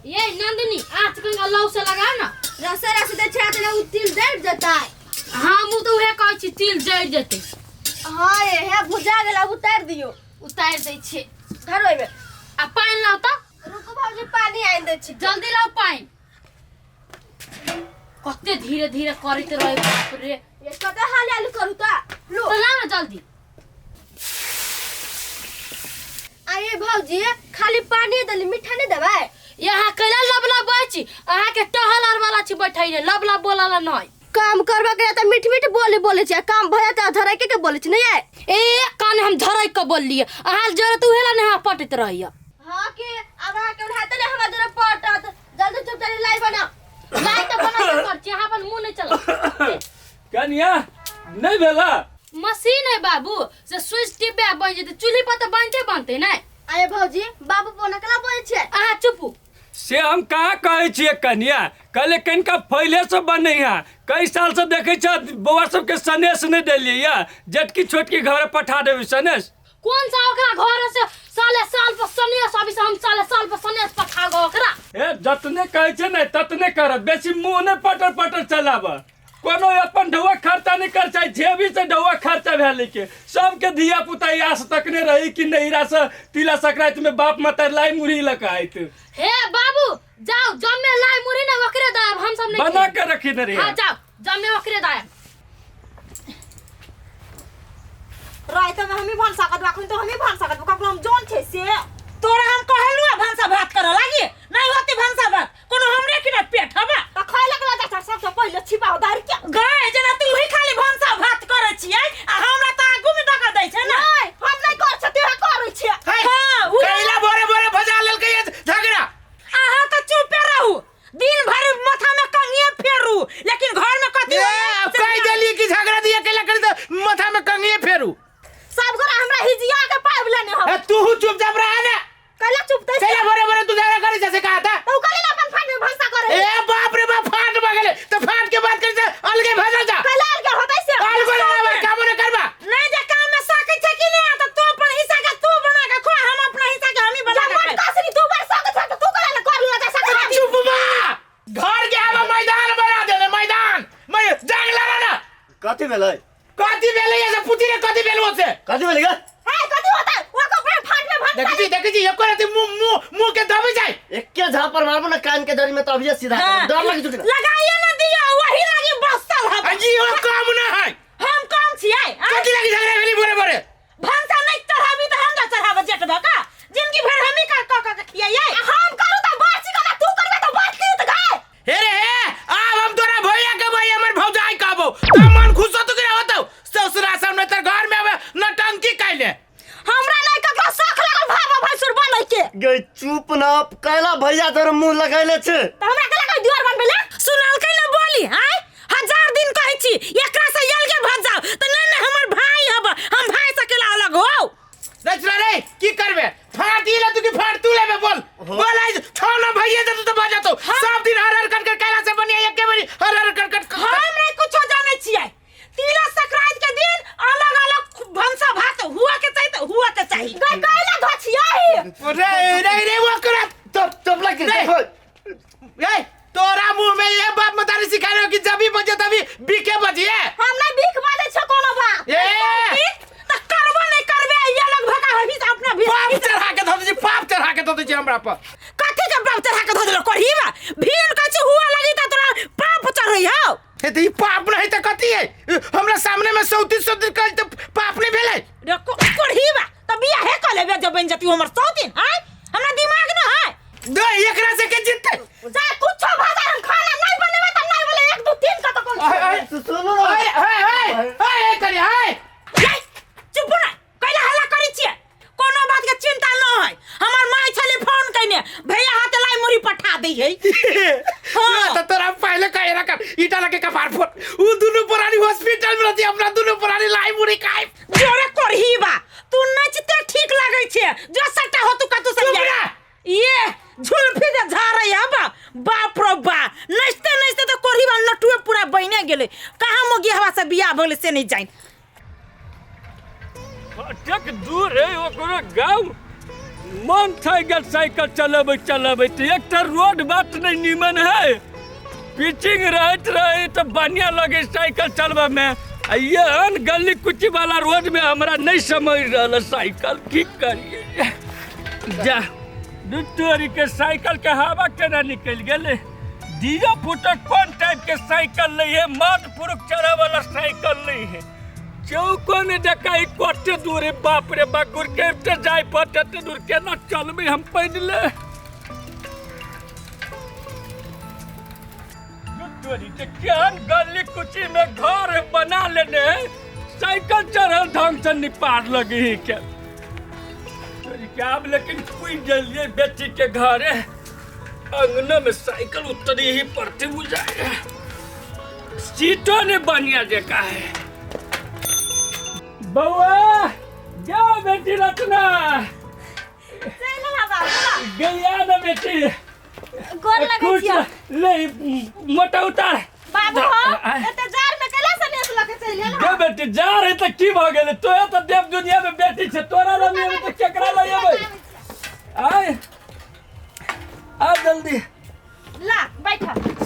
ये नंदिनी आँच कनिका लौ से लगा ना। रसे रसे दे छै त उ तिल जड़ जतै। हाँ हम तऽ उहे कहै छी तिल जरि जेतै। हाँ रे हे भुजा गेल, अब उतारि दियौ। उतारि दै छियै। धरो एहिमे। आ पानि लाउ तऽ। रुकू भौजी, पानि आनि दै छी। जल्दी लाउ पानि। कते धीरे धीरे करैत रहे, बाप रे। ये कते हाली हाली करू तऽ लो। तऽ लाउ ने जल्दी। आये भौजी, खाली पानी देली, मीठा नहीं देबै? यहाँ कैला लबला छी? अहाँके टहल आर वाला छी बैठैने, लबला बोलला नहीं। काम करबा के त मीठ मीठ बोली बोले छी, आ काम भऽ जात झरै के बोले छी नहीं आय? ए कान हम झरै के बोललिए, अहाँ जरे त उहेला नहीं हमरा पटैत रहैया। हां के अब अहाँ के उठाते ने हमरा जरे पटत। जल्दी चुपचाप लाई बना। लाई त बना कर छी, अहाँ अपन मुंह नहीं चला। कनिया नहीं भेला? मशीन है बाबू से स्विच टिपे बन जेतै, चूल्ही पर त बनते बनते नहीं। अरे भौजी, बाबू बोना कला बोले छे? अहाँ चुपू। से हम कहाँ कहै छियै कनिया, कहले कनिका पहिले से बनै है। कई साल से देखै छ बौआ सबके सनेस नहीं देलियै या जेटकी छोटकी घर पठा देबै सनेस। कौन सा ओकरा घर से साले साल पर सनेस अभी से हम साले साल पर सनेस पठा गो ओकरा। ए जतने कहै छै ने ततने करत, बेसी मुंह ने पटर पटर चलाब। कोनो अपन ढौआ खर्चा नहीं कर चाहे, जेबी से ढौआ खर्चा भेलै के सबके धिया पुता आस तकने रही कि नैहरा से तिला संक्रांति में बाप माता लाई मुरही लऽ आयत। हे बाबू जाओ, जमे लाई मुरही ने ओकरे दायब, हम सब नहीं बना के रखी ने रही। हां जाओ, जमे ओकरे दायब। रात में हमी भनसा करबा, अखन तो हमी भनसा करबो, ककरो हम जोन छै से। तोरा हम कहलु आ भनसा भात करऽ लागी, नहीं होती भनसा भात, कोनो हमरे की ना पेट हबा। त खाय लगला जाता सबसे पहिले छिपाओ दार के। गाय जेना तू ही खाली भनसा भात करै छियै आ हमरा त आगू में दगा दै छै ना। नहीं, हम नहीं कर छथि, हम करै छियै। हां, उ कैला भोरे भोरे भजा लेलकै ये झगड़ा। अहाँ त चुपे रहू, दिन भर माथा में कंगिए फेरू, लेकिन घर में कथी ए, होइए अब से कह नहि। देलियै कि झगड़ा दिया कैला करी त माथा में कंगिए फेरू। सब गोरा हमरा हिजिया के पाइब लेने हम। ए, तू चुपचाप रह ना। कैला चुप दै? कैला भोरे भोरे तू झगड़ा करी जैसे कहा था? तो कहले ना अपन फाट में भनसा करे। ए बाप रे बाप, फाट भगले त फाट के बात करी से अलगे भजल जा। कैला अलगे होतै से? अलगे ना बा, कामो न करबा। नहीं जे काम में सकै छै कि नहीं, त तू अपन हिस्सा के तू बना के खो, हम अपना हिस्सा के हम ही बना के जब खाएब। कसरी तू बार सकै छै त तू कैला न कर लिया जा सकै। चुप बा, घर के आवा मैदान बना देले, मैदान मैं जंग लड़ा ना। कथी भेलै? कथी भेलै ये से पूछी रे, कथी भेल ओसे? कथी भेलै गे? हे कथी होतै? ओ कपड़ा फाट में भनसा। देखी छी, देखी छी, एको रति मुंह मुंह मुंह के दबी जाय। एके झापर मारबो ना कान के जड़ी में तो अभिये सीधा हाँ। डर लगी चुकी। लगाइए ना दिया, वही लागी बसल हम। अजी ओ काम ना है। हम काम छियै, आँय? कथी लागी झगड़ा भेली भोरे भोरे? भनसा नहीं चढ़ाबी त हम जा चढ़ाब जेठ भका, जिंदगी भर हम ही का क क खियाइए। हम करू त बात छी ना, तू करबे त बात की त गाय। हे रे हे, आब हम तोरा भैया के भैया हमर भौजाई कहबो त मन खुश होतो कि होतो? ससुरा सामने तर घर में आवे नटंकी कैले। हमरा नहीं ककरो शौक लागल भाबा भैंसुर बनै के। गे चुप ना, कैला भैया तोर मुंह लगैले छे? त हमरा के लगै दियर बनबै ले। सुनलकै ना बोली, आय हजार दिन कहै छी एकरा से अलगे भऽ जाओ त नहीं नहीं हमर भाई हब, हम भाई से केला अलग हो। रचना रे की करबे? फाट ई ले तू की फाट तू लेबे? बोल बोल, आज छो ना भैया जतौ त भऽ जतौ। सब दिन हर हर कर कर कैला से बनिया एके बेरी हर हर कर कर। हम नहीं कुछो जानै छियै, तिला संक्रांति के दिन अलग अलग भनसा भात हुआ के चाही त हुआ के चाही। गई कैला धछियै? रे रे रे वो करत तब तब लगी रे। ए तोरा मुंह में ये बाप मतारी सिखा रहे हो कि जब भी बजे तभी बीके बजिए। हम नहीं भीख मांगे छो कोनो बात। ए त करबो नहीं करबे, ये लोग भका हबी त अपना भी पाप चढ़ा के धऽ दै छी, पाप चढ़ा के धऽ दै छी हमरा पर। कथी के पाप चढ़ा के धऽ देलो करही बा? भीन कछु हुआ लगी त तोरा पाप चढ़ै हौ। हे त ई पाप नहीं त कथी है? हमरा सामने में सौती सौती कल त पाप नहीं भेलै। रे करही बा त बियाह हे क लेबे जब बन जती हमर सौतीन। आय हमरा दिमाग न है। दे एकरा से के जीतते? जा कुछो भजा, हम खाना नहीं बनेबे त नहीं बोले 1 2 3 का तो कोई। आय आय सुनू ना। आय आय आय आय करी आय। ये चुप ना, कैला हल्ला करै छियै? कोनो बात के चिंता न है, हमर माय छली फोन कइने भैया हाथ लाई मुरी पठा दै है। हाँ त तोरा पहले कहे रखा ईटा लगे कपार फोड़। उ दुनु पुरानी हॉस्पिटल में रहती, अपना दुनु पुरानी लाई मुरी खाए। जोरे करही बा तू नचते ठीक लागै छै, जो सट्टा हो तू कतु चुप से रह। ये झुलफी जे झारै है बा, बाप रो बा, नचते नचते तो कोढ़ी बा नटुए पूरा बने गेलै। कहाँ मोगी हवा से बियाह भऽ गेलै से नहीं जानि। कतेक दूर है ओकरो गाँव? मन थाकि गेल साइकिल चलबैत चलबैत। एकटा रोड बाट नहि नीमन है, पिचिंग रहैत रहे तऽ बढ़िया लगे साइकिल चलबैमे, आ एहन गली कुची वाला रोड में हमरा नहीं समझ रहल साइकिल, की करिए। जा दू तोरी के साइकिल के हवा केना निकलि गेलै। दियो फुटक कोन टाइप के साइकिल नहीं है, मर्द पुरुष चढ़े वाला साइकिल नहीं है। चौको ने देखा ई कते दूर है, बाप रे बाप, गुरके जाय पड़ते एते दूर केना चलबै हम पैदले। तोरी के केहन गली कुची में घर बना लेने है, साइकिल चढ़ल ढंग से निपार लगी के। तोरी के आब लेकिन पुग गेलिए बेटी के घरे, अंगना में साइकिल उतरी ही पड़ती बुझाए, सीटो ने बढ़िया जका है। बउआ जाओ बेटी रत्ना गैया ना बेटी, गोर लगै छियौ। ले मोटा उतार बाबू हो, एते जार में केला सनेस लके चलि गेल। गे बेटी जा रहे त की भ गेलै, तोहे त देव दुनिया में बेटी छै, तोरा लग एबै त केकरा लग एबै। आय आ जल्दी ला बैठ।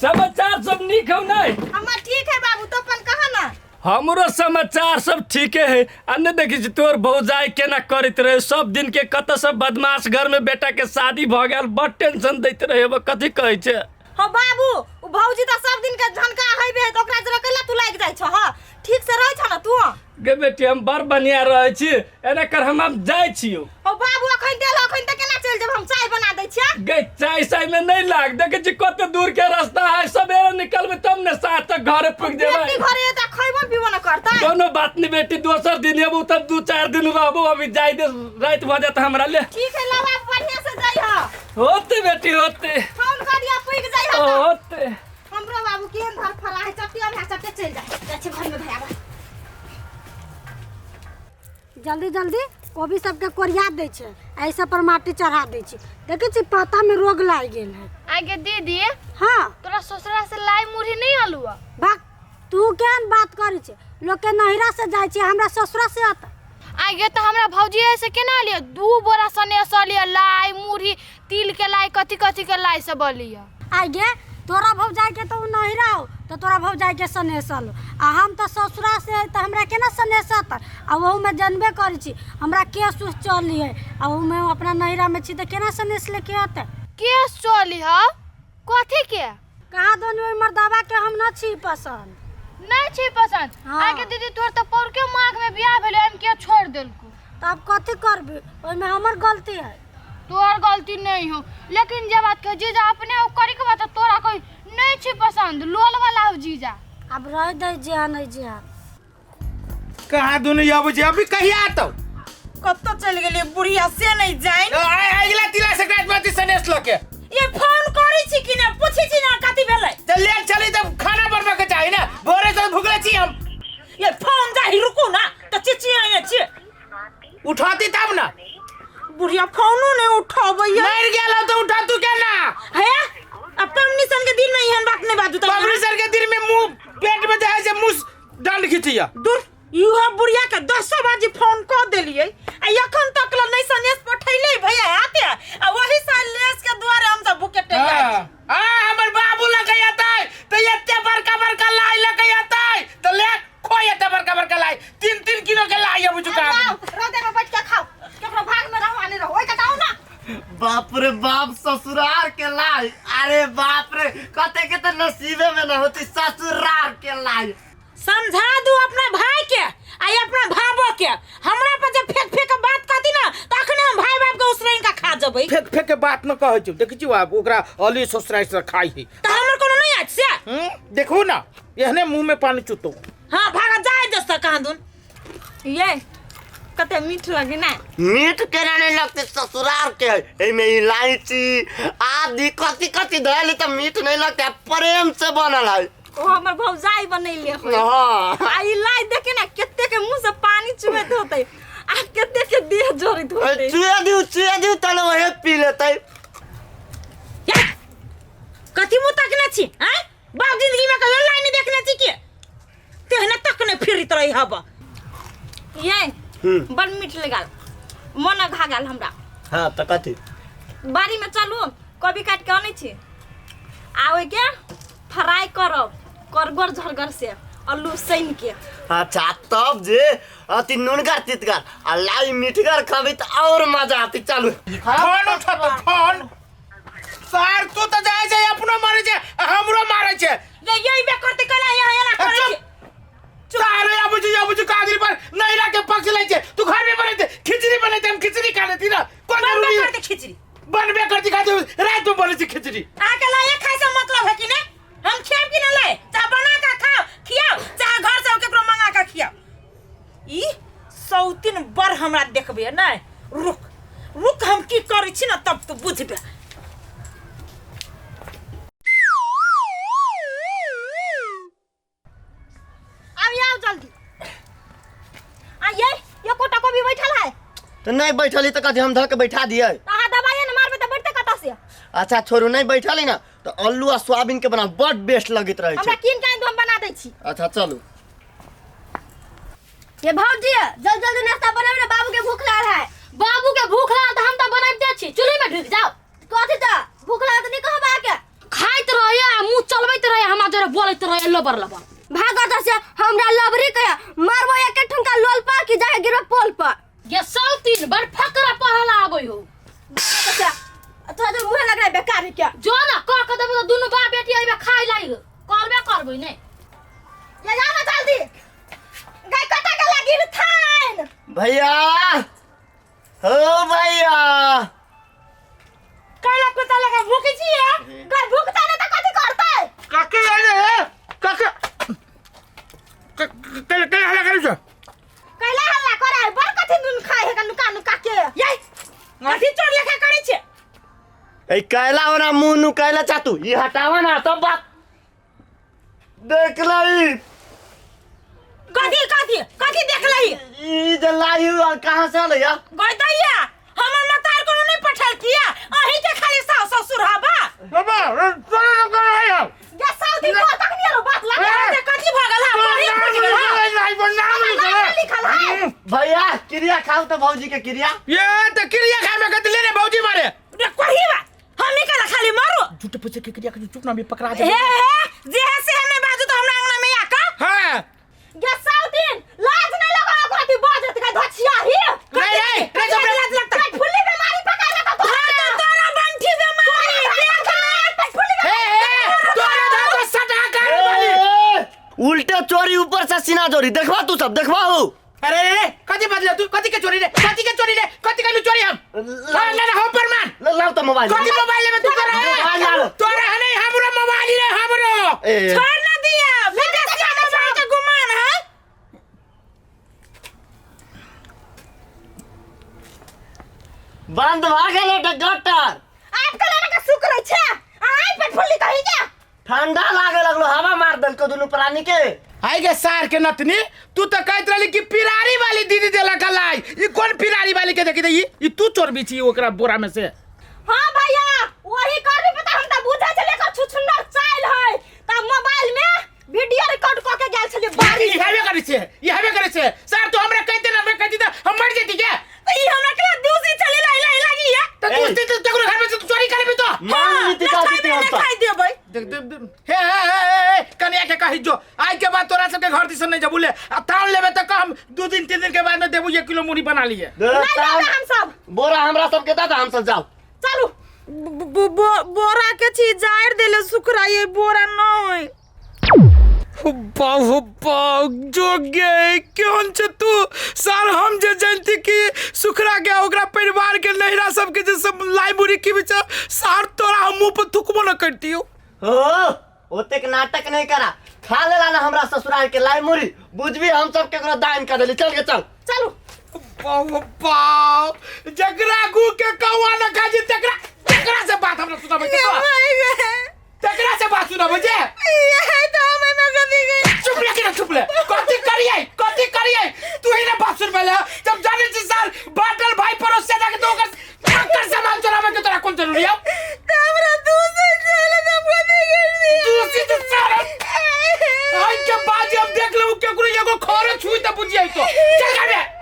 समाचार सब नीक हौ नै? हमर ठीक है बाबू, तो अपन कहा ना। हमरो समाचार सब ठीके है। आ नहि देखै छी तोर भौजाई केना करैत रहे सब दिन के, कतऽ सब बदमाश घर में बेटा के शादी भऽ गेल, बड़ टेंशन दैत रहे, कथी कहै छै। हो बाबू, उ भौजी त सब दिन के झनका हेबे है, त ओकरा जरा कैला तू लागि जाइ छ? ह ठीक से रहै छ ना तू? गे बेटी हम बड़ बढ़िया रहै छी, एना कर हम आब जाइ छियौ। हो बाबू अखन देल, अखन त केना चलि जेब, हम चाय बना दै छियै। गे चाय साय में नहीं लाग, देखे छी कते दूर के रास्ता है, सवेरे निकलबे तब ने साँझ तक घरे पुग जेबै। बेटी घरे त खइबो पीबो न करतै। कोनो बात नहीं बेटी, दोसर दिन एबू तब 2-4 दिन रहबो, अभी जाय दे, रात भ जात हमरा ले। ठीक है ला बाबू, बढ़िया से जाइ ह। होते बेटी होते, फोन करिया पुग जाइ ह। होते हमरो बाबू केहन धर फरा है, चटिया में चटे चलि जाइ जाइ छै घर में धयाबा। जल्दी जल्दी कोबी सबके कोरिया दै छै, ऐसे पर माटी चढ़ा दै छै। देखै छी पाता में रोग लागि गेल है। आगे दीदी। हाँ तोरा ससुरा से लाई मुरही नहीं आलुआ? भाग, तू केहन बात करै छै, लोक के नहिरा से जाइ छै, हमरा ससुरा से आता। आगे तो हमरा भौजी ऐसे केना लिया 2 बोरा सनेस लिया, लाई मुरही तिल के लाई कथी कथी के लाई सब लिया। आगे तोरा भौजाई के तो नहिरा हो तो तोरा भौजाई के सनेस आलो, आ हम तो ससुरा से तो हमरा केना सनेस आता। आ ओहूमे जानबे करै छी हमरा केस उस चली है, आ ओहूमे अपना नहिरा में छी तो केना सनेस लेके अतै। केस चली है कथी के? कहाँ दोनों ओहि मर्दाबा के हम न छी पसंद। नहीं छी पसंद? हाँ। आगे दीदी तोर तो पौरके माघ में बियाह भेलै, हम के छोड़ देलको। तो अब कथी करबी, ओहिमे हमर गलती है। तोहर गलती नहीं हो, लेकिन जे बात के जीजा अपने ओ करी के बात तोरा कोई नहीं छी पसंद, लोल वाला हो जीजा। अब रह दे जे नहीं जे। कहाँ दुनु आबै छै अभी, कहिया आतौ? कतऽ चलि गेलियै बुढ़िया से नहीं जानि। अगिला तिला संक्रांति में सनेस लके। ये फोन करै छी कि ना, पूछै छी ना कथी भेलै? त लेट चली तब खाना बनबे के चाही ना, भोरे से भुखले छी हम। ये फोन जाहि रुकू ना त चिचियाए छी। उठाती तब ना। बुढ़िया फोनो नहीं उठाबैया। मर गेल तो उठा तू केना? हे अब पबनी सन के दिन में एहन बात नहीं बाजू। पबनी सन के दिन में मुंह पेट में जाय से मुंह डांड खींचिया। दूर इहो बुढ़िया के 10 बजे फोन क देलियै आ एखन तक ल नहीं सनेस पठैले भैया आते, आ वही सनेस के द्वारे हम सब भूखे टेक जाइ। आ हमर बाबू लगे अतै त एते बड़का बड़का लाई लगे अतै त ले खोय एते बड़का बड़का लाई 3-3 किलो के लाई अब चुका। रोदे में बैठ के खाओ, केकरो भाग में रहो आने रहो, ओइ कटाओ ना। बाप रे बाप ससुरार के लाई, अरे बाप रे कते के त नसीबे में न होती ससुरार के लाई। समझा दू अपना भाई के आ अपना भाबो के, हमरा पर जे फेक फेक के बात कहती ना त अखने हम भाई बाप के उसरैन का खा जबै। फेक फेक के बात न कहै छी, देखै छी आब ओकरा अली ससुरार से खाई है त हमर कोनो नहीं आछ से। देखू ना एहने मुंह में पानी चुतो। हां भागा जाय जस्ता कहां दुन। ये कते मीठ लगे ना? मीठ केना नहीं लगते ससुरार के, एमे इलायची आदि कथी कथी धैल त मीठ नहीं लगते, प्रेम से बनल है। ओ हमर भौजाई बनैले हो। हां आ ई लाई देखे ना कते के मुंह से पानी चुबैत होतै आ कते के देह जोड़ैत होतै। चुए दिउ तले वहे पी लेतै। कथी मुंह तकने छी? हैं बाप जिंदगी में कहियो लाई नहीं देखने छी के तेहने तकने फिरित रही हब। ये बड़ मीठ लगल, मन घा गेल हमरा। हाँ तऽ कथी बाड़ी में चलू कोबी काट के आनै छी आ ओहिके फ्राई करब करगर झरगर से आलू सैन के अच्छा तब जे अथी नुनगर तितगर आ लाई मीठगर खबी तऽ और मजा आती चलू फोन उठत फोन सार तू तऽ जाइ छै अपनो मारै छै आ हमरो मारै छै ये ये बे करते कला यहाँ एना करै चुप छै सारे आबू छी आबू छी कागज पर नैरा के पक्ष लै छै तू घर में बनेते खिचड़ी बनेते हम खिचड़ी खा लेती ना कोन बनबे जरूरी करते खिचड़ी बनबे करती खाते रात में बने छै खिचड़ी अहाँके लाए खाइ से मतलब है कि नहीं हम खाएब कि नहीं लाए चाहे बना के खाओ खियाओ चाहे घर से केकरो मंगा के खियाओ ई सौतीन बड़ हमरा देखबे नहीं रुक रुक हम की करै छी ना तब तू बुझबे आब आओ जल्दी आ ये ये कोटा कोबी बैठल है तऽ नहि बैठली तऽ कथी हम धऽ के बैठा दियै तऽ अहाँ दबाइए ने मारबै तऽ बैठते कतऽ से अच्छा छोड़ू नहि बैठली ने तऽ आलू आ सोयाबीन के बना बड बेस्ट लगैत रहै हमरा छै कीन के आनि दू हम बना दै छी अच्छा चलू ये भौजी जल्दी जल्दी नाश्ता बनाबे ना बाबू के भूख लागल है बाबू के भूख लागल त हम त बनाबिते छी चूल्ही में ढुक जाओ कथी त भूख लागल त नहीं कहब आके खाइत रहे आ मुंह चलबैत रहे हमरा जरे बोलैत रहे लबर लबर भागत से हमरा लबरी के मारबो एक ठुमका लोल पर कि जाके गिरबो पोल पर ये सौतीन बड़ फकरा पढ़ला आबै हो तोरा जो मुंह लग रहा है बेकार है क्या जो ना कह के देबो त दुनू बाप बेटी अइबे खाइ लाग करबे करबै ने ये जा ना जल्दी गाय कटा के लागी थान भैया हो भैया कैला कुत्ता लगा भूखी छी गाय भूखता नहीं तो कथी करतै काके आले हे काके के के हल्ला करै छै कैला हल्ला करे है बड़ कथी नुन खाए है नुका नुका के ये कथी चोर लेखा करै छै ए कैला वाला मुंह नु कैला चातू ई हटावा ना तब बात देख लई कथी कथी कथी देख लही ई जे लाई और कहाँ से अलै या गई दैया हमर मतार कोनो नहीं पठाल किया अहीं के खाली सास ससुर हबा बाबा तोरा न कर है गे साउदी पर तक नहीं आलो बात लगा अरे कथी भऽ गेल हा बड़ी फुटि गेल हा नाम लिखल है भैया क्रिया खाओ तो भौजी के क्रिया ये तो क्रिया खाए में कथी लेने भौजी मारे रे कोही बा हमनी के खाली मारो झूठे पैसे के क्रिया के चुप ना भी पकड़ा दे हे हे जे है से हमें बाजू तो हमरा अंगना में आका हां गे साउदी लाज नहीं लगा ओकरा थी बाजत का धछिया ही नहीं नहीं नहीं चुप रे लाज लगता गाय फुल्ली बीमारी पकड़ लेता तो तोरा बंठी बेमारी देख ना हे हे तोरा धा तो सटा कर वाली ए, उल्टे चोरी ऊपर से सीना चोरी देखवा तू सब देखवा हो अरे रे रे कथी बदले तू कथी के चोरी रे कथी के चोरी रे कथी के चोरी हम हां ना ना हम परमान लाओ तो मोबाइल कथी मोबाइल लेबे तू तोरा मोबाइल लाओ। तोरा है नहीं हमरो मोबाइल रे हमरो ए, छोड़ ना दिया विदेशिया मोबाइल के गुमान है बंद भऽ गेल गटर आप के लड़का सुख रहे छे आई पर फुल्ली कही जा ठंडा लागे लगलो हवा मार देलको दुनू प्राणी के आई गे सार के नतनी तू तो कहत रहली कि पिरारी वाली दीदी देला कलाई ई कौन पिरारी वाली के देखी दे ई ई तू चोर बीची ओकरा बोरा में से हाँ भैया वही कर भी पता हम त बुझे छले एकर छुछुंदर चाइल है त मोबाइल में वीडियो रिकॉर्ड क के गेल छले बारी ई हेबे करै छै ई हेबे करै छै सर तू हमरा कहते ना हमरा कहती त हम मर जेती के त ई हमरा के दूसी चली लाई लाई लागी है त ए। तू तू केकरो घर में से तू चोरी कर लेबी तो मान लीती का दीती हम नहीं तो खाई देबै देख देख देख हे हे हे हे, हे कन्या के कही जो आज के बाद तोरा सबके घर दिसन नहीं जबू ले आ तान लेबे त कम दू दिन तीन दिन के बाद में देबू एक किलो मुरी बना लिए दे, नहीं तान- लेबै हम सब बोरा हमरा सबके दे दे, हम सब जाओ चलू बोरा के छी जाड़ देले सुखरा ये बोरा नहीं बाहु बाहु जो गे केहन छै तू सर हम जे जानती कि सुखरा के ओकरा परिवार के नहिरा सबके जे सब लाई मुरी की विचार सार तोरा हम मुंह पर थुकबो न करतियो हो ओतेक नाटक नहीं करा खा लेला ना हमरा ससुराल के लाई मुरी बुझबी हम सब केकरो दान कर देली चल के चल चलू बाहु बाहु जकरा गु के कौआ न खा जी तकरा तकरा से बात हमरा सुनाबै छै तो तकरा से बात सुनाबै छै ये तो हमें में कभी गई चुप ले के चुप ले कथी करियै कथी करियै तू ही ना बात सुन पहले जब जाने छी सर बाटल भाई पड़ोस से जाके तो ओकर ओकर सामान चोरावे के तोरा कोन जरूरी है त हमरा दूसी चले त हम कभी गई दूसरी तो सर आज के बाद हम देख लेबू केकरो एगो खरे छुई त बुझियै तो चल घर में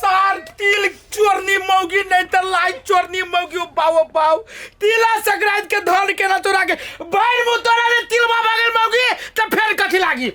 सार तिल चोरनी मौगी नहीं त लाई भरि मुँह तोरा रे तिलबा भऽ गेल मौगी तऽ फेर कथी लागी?